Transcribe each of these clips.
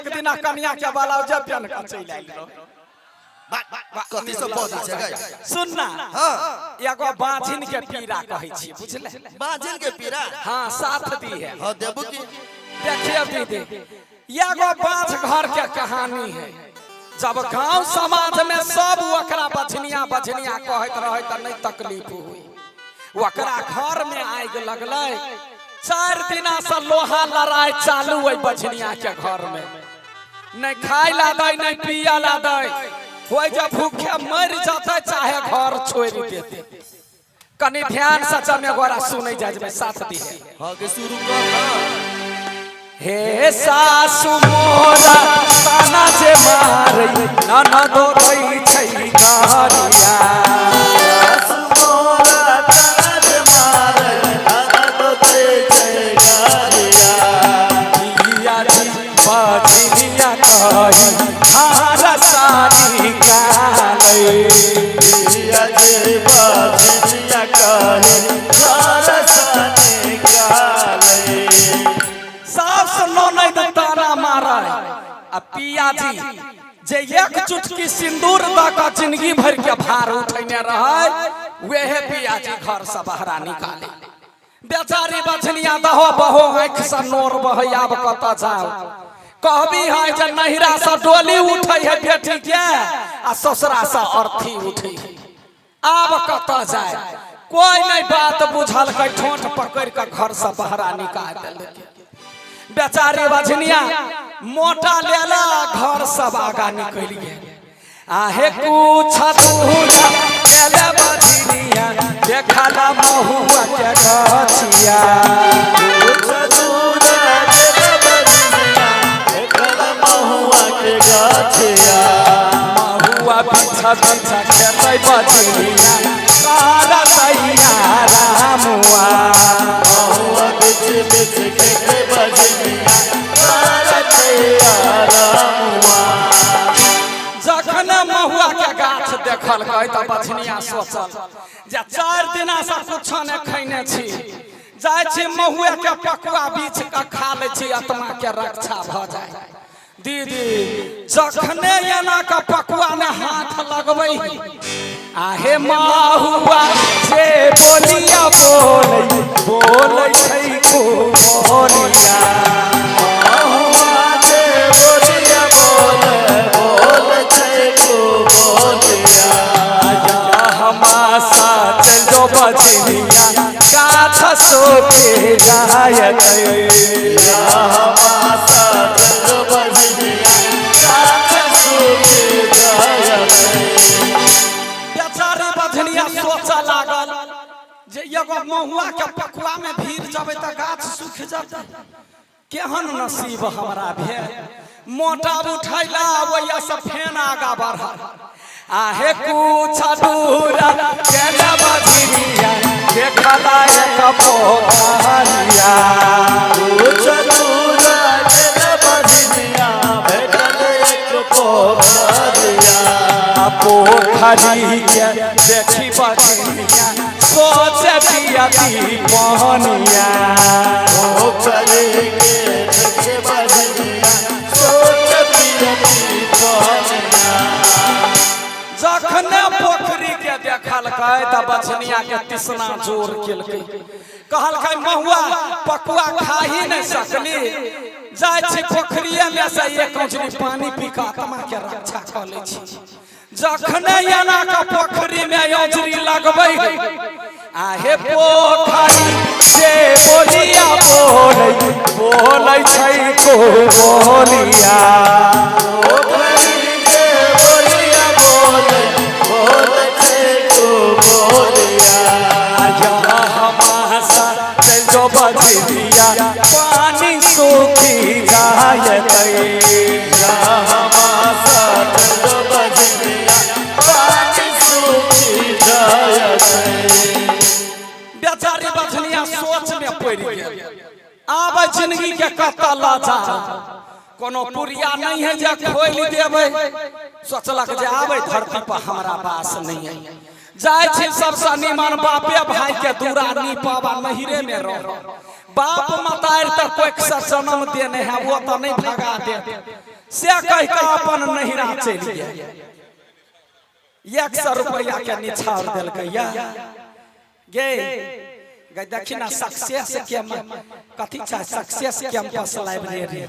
एक दिना कनिया के ब्लाउज पहन के चलि आयल रहे। कथी सब बजै छै गै? सुन ना। हाँ। एगो बाझिन के पीड़ा कहै छी, बुझले? बाझिन के पीड़ा? हाँ, साथ दी है। हाँ, देबू की। देखिए दीदी, एगो बाझ घर के कहानी है। जब गांव समाज में सब ओकरा बझनिया बझनिया कहैत रहे त नहीं तकलीफ हुई। ओकरा घर में आगि लगलै, 4 दिना से लोहा लड़ाई चालू है बझनिया के घर में। नहीं खाय ला दै, नहीं पिया ला दै, होय जब भूखे मर जाते चाहे घर छोड़ देते। कनी ध्यान से चमे गोरा सुनै जाय जे साथ दी है। हाँ के शुरू कर। हे सासु मोरा ताना जे मारै, ननद दै छै गारिया। सासु मोरा ताना जे मारै, ननद दै छै गारिया। पिया जी बजनिया कही हारा सारी कालै। पिया जी बजनिया कही हारा सारी कालै। सास ननद ताना मारै आ पिया जी जे एक चुटकी सिंदूर द के जिंदगी भर के भार उठेने रहै, वेहे पिया जी घर से बाहरा निकाले। बेचारी बछनिया दहो बहो आँखि से नोर बहै, आब कतऽ जाओ। कहबी है जे नहिरा से डोली उठै है बेटी के आ ससुरा से अर्थी उठै है। आब कतऽ जाए, कोई नहीं बात बुझलकै, ठोंठ पकड़ के घर से बाहरा निकाल देलकै। बेचारी बझनिया मोटा लेला घर सब आगा निकलि गेल। आहे कुछ दूर गेले बझनिया देखला महुआ के गछिया। कुछ दूर गेले बझनिया देखला महुआ के गछिया। महुआ पीछा पीछा खेतै बझनिया कारा सैया रामुआ। महुआ पीछे पीछे खेतै बझनिया कारा सैया रामुआ। जखन महुआ के गाछ देखलकै त बझनिया सोचल जे 4 दिना से कुछो नहि खैने छी, जाइ छी महुए के पकुआ बीछ के खा लै छी, आत्मा के रक्षा भऽ जाय। दीदी जखने एना के पकुआ ने हाथ लगबै, आहे महुआ जे बोलिया बोलै बोलै छै को बोलिया। महुआ जे बोलिया बोलै बोलै छै को बोलिया। हमासा चल जो बजनिया गाछ सोखे जायतै। हमासा चल जो बजनिया गाछ सोखे जायतै। बेचारी बजनिया सोचऽ लागल जे एगो महुआ के पकुआ में भीड़ जबै तऽ गाछ सुखि जेतै। केहन नसीब हमरा भेल, मोटा उठैला ओहिया से फेन आगा बढ़ल। आहे कुछ दूर गेल बजनिया देखला एक पोखरिया। कुछ दूर गेल बजनिया भेटल एक पोखरिया। पोखरी के देखी बजनिया सोच दिया दीपनिया। पोखरी के देखी बजनिया सोच दिया दीपनिया। जखने पोखरी के देखलकै त बछनिया के तिसना जोर केलकै। कहलकै महुआ पकुआ खाही नहीं सकली, जाइ छी पोखरिये में से एक औंजली पानी पी के आत्मा के रक्षा कऽ लै छी। जखने एना के पोखरी में औंजली लगबै है, आहे पोखरी से बोलिया बोलै बोलै छै को बोलिया। पोखरी के बोलिया बोलै बोलै छै को बोलिया। हमासा चल जो बजनिया पानी सूखी जायतै। हमासा चल जो बजनिया पानी सूखी जायतै। बेचारी बजनिया सोच में पड़ि गेल, आब जिंदगी के कतऽ लऽ जा, कोनो पुरिया नहीं है जे खोलि देबै। सोचलक जे आबै धरती पर हमरा बास नहीं है, जाइ छी सबसँ निमन बापे भाई के दूरा नीपब आ नहिरे में रहब। बाप मतारि तऽ कोखि से जन्म देने है, वो तऽ नहीं भगा देत। से कहि कऽ अपन नहिरा चलि गेल। 100 रुपैआ के निछावर देलकै। या गे गे, देखी ना, सक्सेस के कथी छै, सक्सेस कैंपस लाइब्रेरी।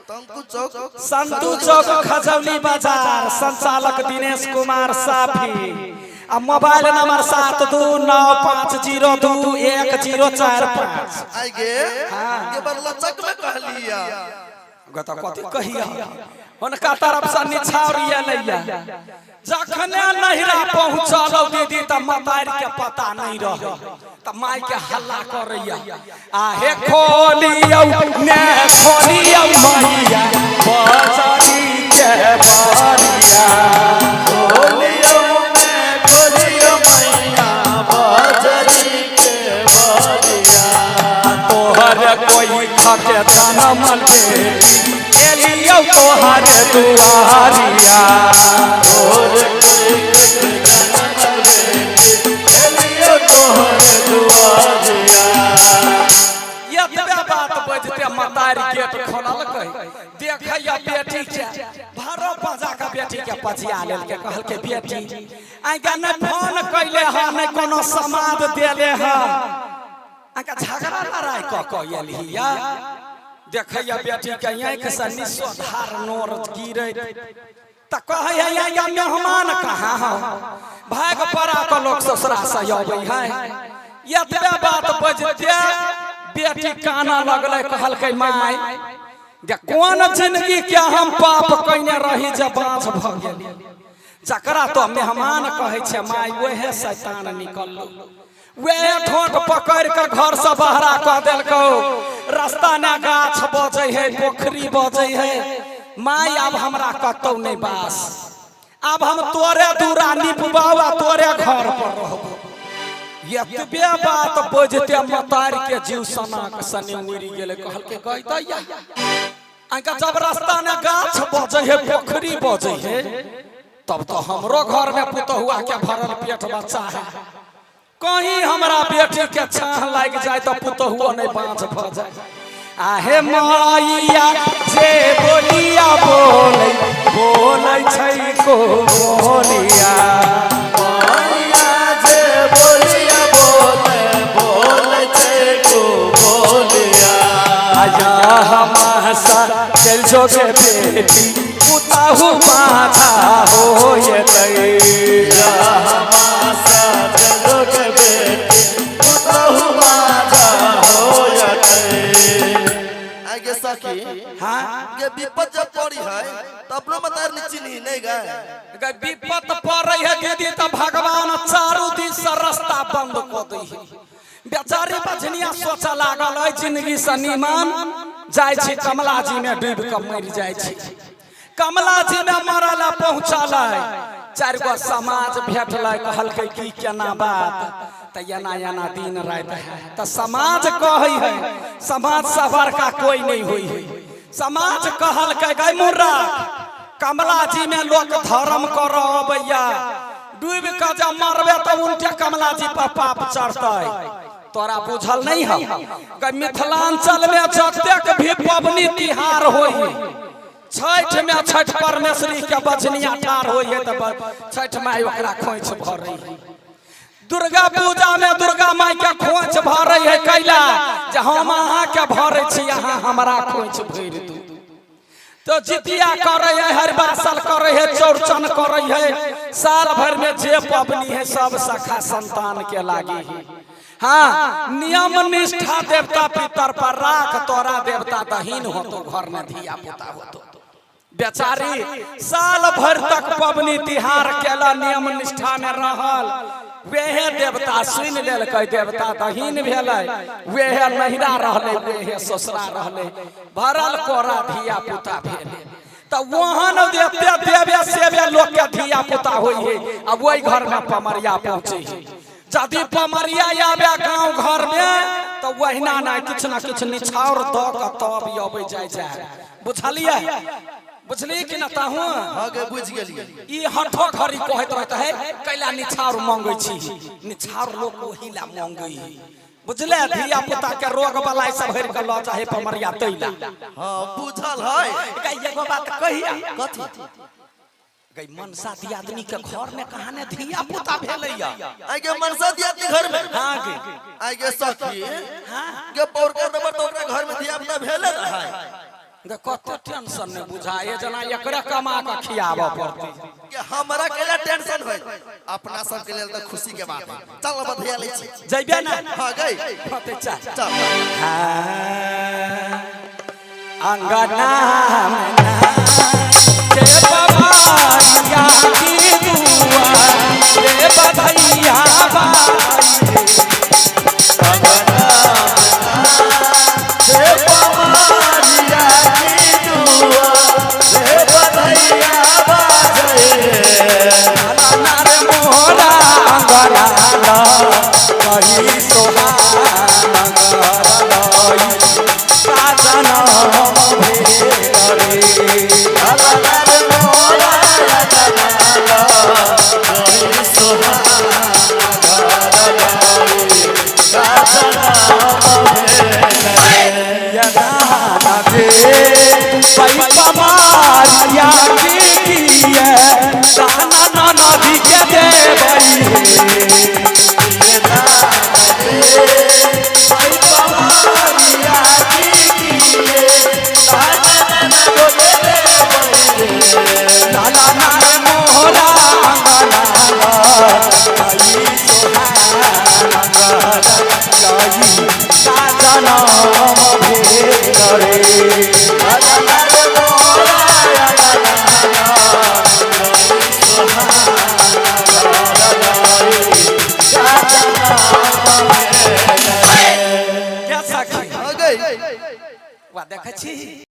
तंतु चौक। संतू चौक, खजौली बाजार, संचालक दिनेश कुमार साफी आ मोबाइल नंबर 7295021045। आई गे के बार लचक में कहलिया। गो तऽ कथी कहिया, हुनका तरफ से निछावर एलैया। जखने नहिरा पहुँचल दीदी, तऽ मतारी के पता नहीं रहे, तऽ माय के हल्ला करैया, आहे खोलियौ ने खोलियौ मैया बजरी के बरिया। खोलियो में खोलियो मैया बजरी के बरिया। तोहर कोई खाके जनमल बेटी, एलियौ तोहर दुआरिया। तोहर कोई के जनमल बेटी, एलियो तोहर दुआरिया। एतबे बात बजते मतारी गेट खोललकै, देखैया बेटी के, भरो बजा के बेटी के पजिया लेलकै। कहलकै, बेटी आइका नहि फोन कैले ह, नहि कोनो समाद देले ह, आइका झगड़ा लड़ाई कऽ कऽ एलही? देखैया बेटी के आँखि से निस्वधार नोर गिरैत। तऽ कहै है, आइका मेहमान कहाँ हो? भाग पड़ा कऽ लोक ससुरा से अबै है। एतबे बात बजते बेटी काना लगलै। कहलकै, माय जे कोन जिंदगी के हम पाप कयने रही जे बाँझ भऽ गेली? जकरा तो मेहमान कहै छै माय, वएह शैतान निकललो, वएह ठोंठ पकड़ि कऽ घर से बहरा कऽ देलकौ। रास्ता ने गाछ बजै है, पोखरी बजै है। माय, आब हमरा कतौ नहि बास, आब हम तोरे दूरा निपबाउ आ तोरे घर पर रहबो। एतबे बात बजते मतार के जीव सनाक सने उड़ि गेलै। कहलकै, गई दैया, अहाँके जब रास्ता ने गाछ बजै है, पोखरी बजै है, तब तो हमरो घर में पुतहुआ के भरल पेट बच्चा है। कहीं हमरा बेटी के छाह लागि जाए तो पुतहुओ नहीं बाँझ भऽ जाए। आहे माइया जे बोलिया बोलै, बोलै छै को बोलिया। मैया जे बोलिया बोले, बोले छै को बोलिया। आया हमासा चल जो गे बेटी, पुताहु बाझा हो येतै। हमासा चलो के बेटी, पुतहु बाझा होयतै। आई गे सखी। हाँ। के विपद जब पड़ी है तो अपनो मतार नहीं चिन्ही नहीं गए। गे, विपत पड़ै है दीदी, तऽ भगवान चारू दिस से रास्ता बंद कऽ दै है। बेचारी बझनिया सोचऽ लागल, एहि जिंदगी से नीमन जाइ छी कमला जी में डूबि कऽ मरि जाइ छी। कमला जी में मरल पहुँचल, चारि गो समाज भेटलै। कहलकै, की केना बात? तऽ एना एना दिन राति है। तऽ समाज कहै है, समाज से बड़का कोई नहीं होइ है। समाज कहलकै, गै मुर्रा, कमला जी में लोक धर्म करऽ अबैया, डूबि कऽ जब मरबे तऽ उल्टे कमला जी पर पाप चढ़तै। तोरा बुझल नहीं है? गै, मिथिलांचल में जतेक भी पबनी तिहार होइ है, छठि में छठि परमेश्वरी के बझनिया ठाढ़ होइ है तऽ छठि माय ओकरा खोंइछ भरै है। दुर्गा पूजा में दुर्गा माय के खोंइछ भरै है। कैला जे हम अहाँ के भरै छी, अहाँ हमरा खोंइछ भरि दू। तो जितिया करे है, हरिबासल करे है, चौरचन करे है, साल भर में जे पबनी है सब सखा संतान के लागी है। हाँ, नियम निष्ठा देवता पितर पर राख, तोरा देवता दहीन होतो, घर में धिया पुता होतो। बेचारी साल भर तक पबनी तिहार केला, नियम निष्ठा में रहल, वेहे देवता सुनि लेलकै, देवता दहीन भेलै। वेहे नहिरा रहलै, वेहे ससुरा रहलै, भरल कोरा धिया पुता भेलै। तऽ वहन एते देवे सेवे लोक के धिया पुता होइ है आ ओहि घर में पमरिया पहुँचे है। यदि पमरिया आबे गाँव घर में तऽ वहिना नहि किछु ने किछु निछाउर दऽ कऽ तब अबै जाइ छै। बुझलियै? बुझली कि न ताहू? हाँ गे, बुझि गेलियै। ई हठो घड़ी कहैत रहत है, कैला निछाउर मंगै छी? निछाउर लोक ओही ला मंगै है। बुझले धिया पुता के रोग वाला सब भरि के लऽ जाहे पमरिया तैला। हाँ बुझल है। गई एगो बात कहिया। कथी? गई मनसा दियादनी के घर में कहाँ ने धिया पुता भेलैया। आइ के मनसा दियादनी घर में? हाँ गे। आइ के सखी। हाँ। के पौरका दबर तो ओकरा घर में धिया पुता भेले रहै। गे कते टेंशन ने बुझाए जना एकरे कमा के खियाबऽ पड़तै। के हमरा के लिए टेंशन होय, अपना सब के लेल त खुशी के बात है। चल बधिया लै छी। जइबे ना? हां गई। हां ते चल। चल। हां अंगना में जे बबारिया की दुआ रे बधैया बाई। अंगना जे बबारिया की दुआ रे बधैया बाजे। नार मोरा अंगना कही सोहान गरलई साजन भेल रे। नार मोरा अंगना कही सोहान गरलई साजन भेल रे। मारिया की किए दाना नदी के देवई। लाला नार मोरा अंगना कही सोहान गरलई साजन भेल रे। क्या सखी? हां गई। वा देखै छी।